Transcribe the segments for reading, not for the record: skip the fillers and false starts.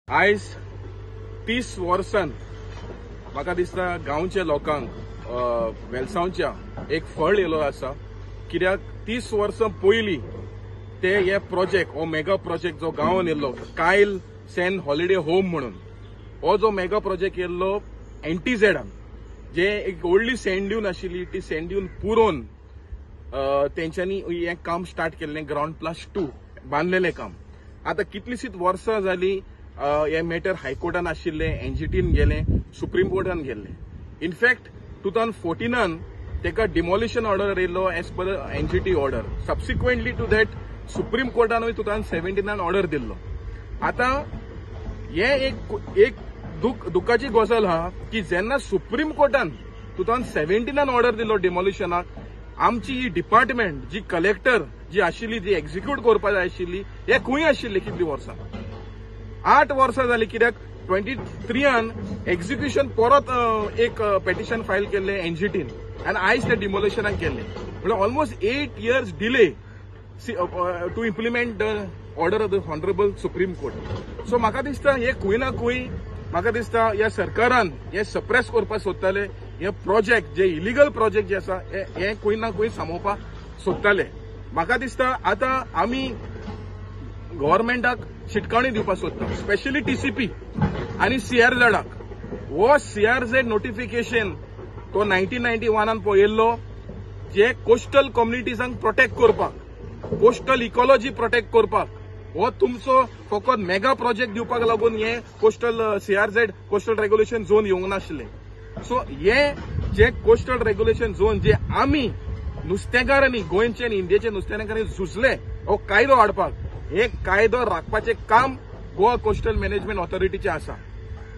आयज 30 वर्सां म्हाका दिसता गांवच्या लोकांक वेलसांवच्या एक फळ येयलो आसा. कित्याक 30 वर्सां पयलीं ते हे प्रोजेक्ट हो मेगा प्रोजेक्ट जो गांवान येयल्लो कायल सॅन हॉलिडे होम म्हणून हो जो मेगा प्रोजेक्ट येयल्लो एनटीझेडान जे एक व्हडली सँड ड्यून आशिल्ली ती सँड ड्यून पुरोवन तेंच्यांनी हें काम स्टार्ट केल्लें, ग्रावंड +2 बांदलेलें काम. आतां कितलींशींच वर्सां जालीं हे मॅटर हायकोर्टान आशिल्लें, एनजीटीन गेलें, सुप्रीम कोर्टान गेल्लें. इनफॅक्ट 2014 तेका डिमॉलिशन ऑर्डर येयल्लो as per NGT order. Subsequently to that supreme कोर्टानूय 2017 order दिल्लो. आतां हे एक दुख्खाची गजाल आहा की जेन्ना सुप्रीम कोर्टान 2017 ऑर्डर दिल्लो डिमॉलिशनाक, आमची ही डिपार्टमेंट जी कलेक्टर जी आशिल्ली, जी एक्झिक्यूट करपा जाय आशिल्ली, हे खंय आशिल्ली कितलीं वर्सां? 8 वर्सां जालीं. कित्याक 23 एक्झिक्युशन परत एक पेटिशन फायल केल्लें एनजीटीन आनी आयज ते डिमॉलिशनाक केल्लें. म्हणल्यार almost 8 years delay to implement the order of the honourable supreme court. So म्हाका दिसता हे खंय ना खंय म्हाका दिसता ह्या सरकारान हे सप्रेस करपाक सोदताले, हे प्रोजेक्ट जे इलिगल प्रोजेक्ट जे आसा हे खंय ना खंय सांबोवपाक सोदताले. म्हाका दिसता आतां आमी गव्हर्मेंटाक शिटकावणी दिवपाक सोदता, स्पेशली टीसीपी आनी सीआरझेडाक. हो सीआरझेड नोटिफिकेशन तो 1991 पळयल्लो जे कोस्टल कम्युनिटीजांक प्रोटेक्ट करपाक, कोस्टल इकॉलॉजी प्रोटेक्ट करपाक, हो तुमचो फकत मेगा प्रोजेक्ट दिवपाक लागून हे coastal CRZ coastal regulation zone येवंक नाशिल्लें. सो हे जे कोस्टल रेग्युलेशन झोन जे आमी नुस्तेकारांनी, गोंयचे आनी इंडियेचे नुस्तेकारांनी झुजले हो कायदो हाडपाक, हे कायदो राखपाचें काम गोवा कोस्टल मॅनेजमेंट ऑथॉरिटीचें आसा.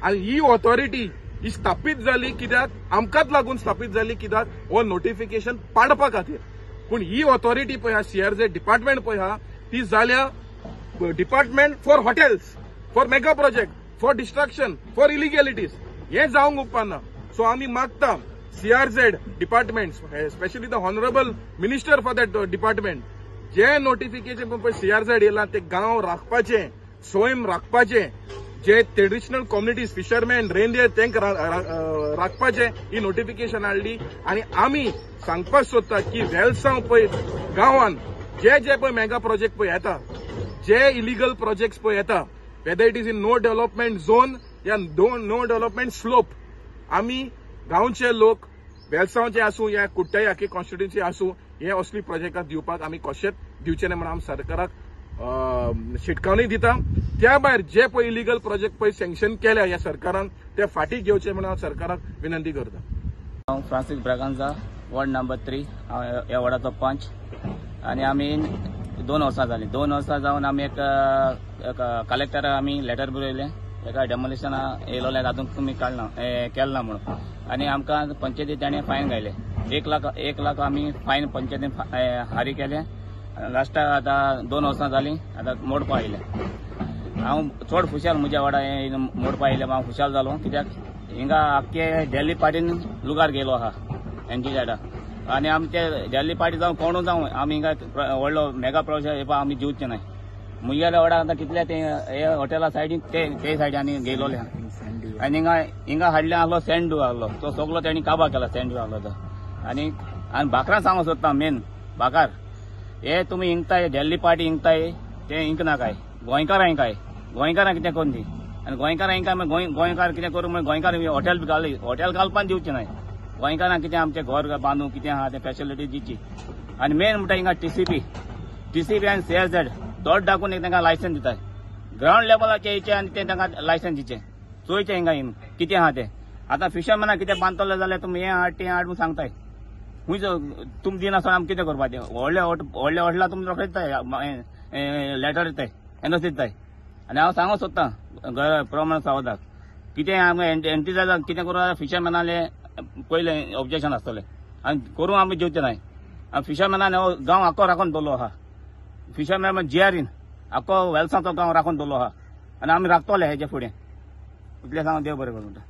आनी ही ऑथॉरिटी ही स्थापीत जाली कित्याक आमकांच लागून स्थापीत जाली, कित्याक हो नोटिफिकेशन पाडपा खातीर. पूण ही ऑथॉरिटी पळय आहा, सीआरझेड डिपार्टमेंट पळय आहा, ती जाल्या department for hotels, for mega project, for destruction, for illegalities. हें जावंक उपकारना. सो आमी मागता CRZ department, specially the honourable minister for that department, J notification पळय सीआरझेड येयलां ते गांव राखपाचें, सैम राखपाचें, जे ट्रेडिशनल कम्युनिटीज फिशरमॅन रेंदेर तांकां राखपाचें ही नोटिफिकेशन हाडली. आनी आमी सांगपाक सोदता की वेलसांव पळय गांवान जे जे पळय मेगा प्रोजेक्ट पळय येता, जे इलिगल प्रोजेक्ट्स पळय येता, whether it is in no development zone या नो डेव्हलपमेंट स्लोप, आमी गांवचे लोक वेलसांवचे आसूं या कुट्टाई आखी कॉन्स्टिट्युएन्सी आसूं, हे असली प्रोजेक्टां दिवपाक आमी कशेंच दिवचे न्हय म्हणून आमी सरकाराक शिटकावणी दिता. त्या भायर जे पळय इलिगल प्रोजेक्ट पळय सँक्शन केल्या ह्या सरकारान ते फाटीं घेवचे म्हणून हांव सरकाराक विनंती करता. हांव फ्रांसीस ब्रागांजा, वॉर्ड नंबर 3, हांव ह्या वॉर्डाचो पंच. आनी आमी 2 वर्सां जालीं, 2 वर्सां जावन आमी एक कलेक्टराक आमी लेटर बरयलें, एका डेमोलिशना येयलोलें तातूंत तुमी काडना केलें ना म्हणून. आनी आमकां पंचायती ताणें फायन घायलें 1 लाख आमी फायन पंचायतीन हारी केलें. लास्टाक आतां 2 वर्सां जालीं, आतां मोडपा आयलें. हांव चड खुशाल म्हज्या वाडा मोडपा आयलें, हांव खुशाल जालो कित्याक हिंगा आख्खे दिल्ली पार्टीन लुगार गेलो आहा एनजीझेडा. आनी आमचे दिल्ली पार्टी जावं कोणू जावं आमी हिंगा व्हडलो मेगा प्रोजेक्ट येवपा आमी दिवचे न्हय. म्हगेल्या वाडा आतां कितले ते हे हॉटेला सायडीन ते सायडीन आनी गेलोले आहा. आनी हिंगा हिंगा हाडले आहलो सँड आहलो तो सगलो तेणी काबा केला, सँड आहलो तो. आनी आनी भाकरां सांगूंक सोदता मेन भाकार, हे तुमी हिंगताय दिल्ली पार्टी हिंगताय ते हिंकनाकाय, गोंयकारां हिंकाय, गोंयकारां कितें करून दी. आनी गोंयकारां हिंकाय मागीर गोंयकार कितें करूं, मागीर गोंयकार हॉटेल बी घाली, हॉटेल घालपाक दिवचें न्हय. गोंयकारांक कितें आमचें घर बांदूं कितें आहा तें फेसिलिटी दिवची. आनी मेन म्हणटा हिंगा टीसीपी आनी सीआरझेड दोड दाखोवन एक तांकां लायसन्स दिताय, ग्रावंड लेवलाचेर येयचें आनी ते तांकां लायसन्स दिवचें, चोयचें हिंगा हिंग कितें आहा तें. आतां फिशरमॅनाक कितें बांदतले जाल्यार तुमी हें हाड तें हाड म्हूण सांगताय, खंयचो तुमी दिनासतना आमी कितें करपाचें? व्हडले व्हडले हॉटेलां तुमी रोखडे दिताय लेटर दिताय, एनओसी दिताय. आनी हांव सांगूंक सोदतां प्रमाण सावदाक कितें आमी एनटीझेडाक कितें करूं जाल्यार फिशरमॅनाले पयलें ऑब्जेक्शन आसतलें आनी करूं आमी दिवचें न्हय. आनी फिशरमॅनान हो गांव आख्खो राखून दवरलो आहा, फिशरमॅन जिआरीन आख्खो वेलसांचो गांव राखून दवरलो आहा आनी आमी राखतले हेजे फुडें. इतलें सांगून देव बरें करूं म्हणटा.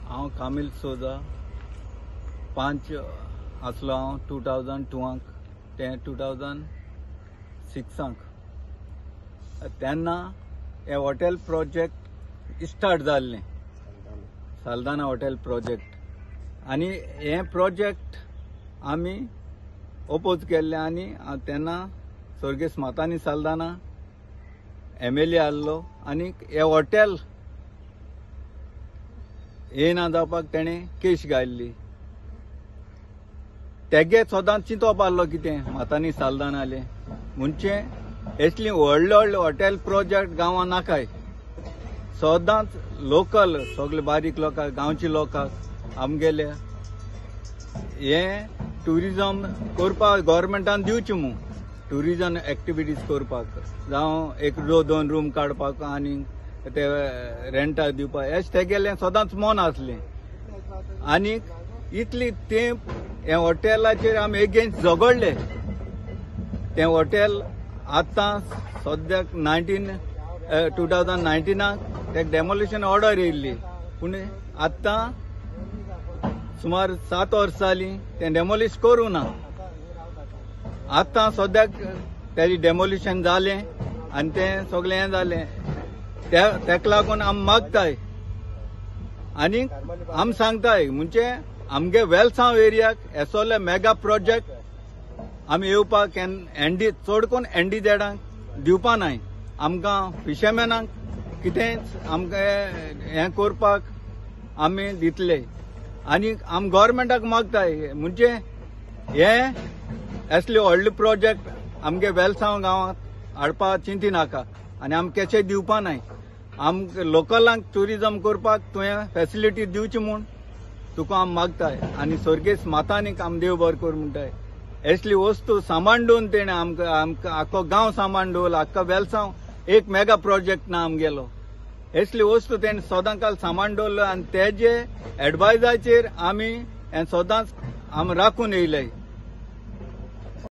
हांव कामील सोजा, 5 आसलो हांव 2002 ते 2006 तेन्ना हे हॉटेल प्रोजेक्ट स्टार्ट जाल्लें, साल्दाना हॉटेल प्रोजेक्ट. आनी हें प्रोजेक्ट आमी ओपोज केल्लें आनी तेन्ना स्वर्गेस्त मातानी साल्दाना MLA आहलो आनी हें हॉटेल येना जावपाक तेणें केश घायल्ली. तेगे सदांच चिंतप आहलो कितें मातानी साल्दानालें म्हणजे असली व्हडले व्हडले हॉटेल प्रोजेक्ट गांवां नाकाय, सदांच लोकल सगळे बारीक लोकांक गांवच्या लोकांक आमगेले हें ट्युरिजम करपाक गव्हर्मेंटान दिवचें मू, ट्युरिजम एक्टिविटीज करपाक, जावं एक दोन रूम काडपाक आनी ते रेंटाक दिवपाक, हें तेगेलें सदांच मन आसलें. आनी इतली तेंप हे हॉटेलाचेर आमी एगेन्स्ट झगडले. तें हॉटेल आतां सद्याक 2019 तेका डेमोलिशन ऑर्डर येयल्ली, पूण आतां सुमार 7 वर्सां जालीं तें डेमोलिश करूं ना. आतां सद्याक तेजें डेमोलिशन जालें आनी तें सगळें हें जालें. तेका लागून आमी मागताय आनी आमी सांगताय म्हणजे आमगे वेलसांव एरियाक असले मेगा प्रोजेक्ट आमी येवपाक एनडी चड करून एनडी झेडांक दिवपा नाय. आमकां फिशरमॅनांक कितेंच आमकां हें करपाक आमी दितले आनी आमी गव्हर्मेंटाक मागताय म्हणजे हे असले व्हडले प्रोजेक्ट आमगे वेलसांव गांवांत हाडपाक चिंती नाका आनी आमकां केशें दिवपा नाय. आमकां लोकलांक ट्युरिजम करपाक तुवें फेसिलिटी दिवची म्हूण तुका आमी मागताय आनी स्वर्गेस्त मातानीक आमी देव बरें कर म्हणटाय. असली वस्तू सामान दवरून तेणें आमकां आमकां आख्खो गांव सामान दवरलो, आख्खो वेलसांव एक मेगा प्रोजेक्ट ना आमगेलो. असली वस्तू तेणें सदां काल सामान दवरलो आनी तेजे एडवायजाचेर आमी हें सदांच आमी राखून येयले.